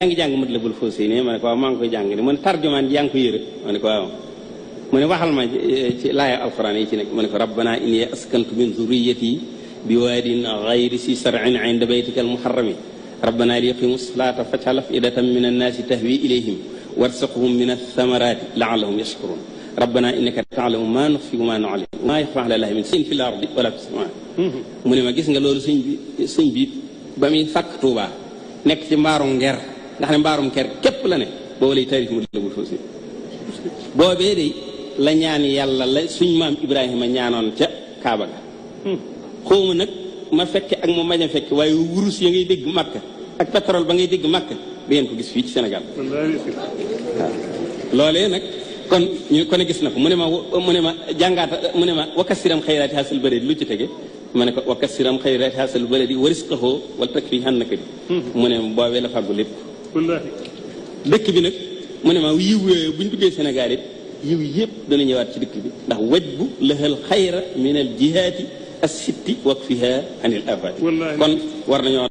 ngi jàng Matlabul Fawzayni ma ne ko waaw maa ngi koy jàng ni mu ne tarjumaan ji yaa ngi ko yëre ma ne ko waaw mu ne waxal ma ci laaya alquran yi ci nekk ma ne ko rabbana inni askantu min zurriyati bi waadin ghayri si sar'in inda baytika almuharrami rabbana liyaqimu salata faj'al af'idatan min annaasi tahwi ilayhim warzuqhum min athamarati la'allahum yashkurun rabbana innaka ta'lamu ma nukhfi wa ma nu'lin ma yakhfa 'ala allahi min shay'in fil ardi wala fis samaa mu ne ma gis nga loolu sëñ bi ba muy fàkk Tuubaa nekk ci mbaarum nger nga xam ne mbaarum ker képp la ne boobu lay taarif Matlabul Fawzayni boobee de la ñaan yàlla la suñ maam Ibrahima ñaanoon ca Kaaba ga xawma nag ma fekke ak mu mañ a fekke waaye wurus ya ngay dégg Makka ak pétrole ba ngay dégg Makka da ngeen ko gis fii ci Sénégal waaw loolee nag kon ñu ko ne gis na ko mu ne ma jàngaata mu ne ma wakasiram xayraati haasal baladi lu ci tege ma ne ko wakasiram xayraati haasal baladi warisqahu wal takfi hannaka di mu ne ma boobee la fàggu lépp dëkk bi nag mu ne ma yiw yooyu bu ñu duggee Sénégal it yiw yëpp dana ñëwaat ci dëkk bi ndax waj bu lahal xayra min al jihaati as sitti wak fiha anil afati kon war nañoo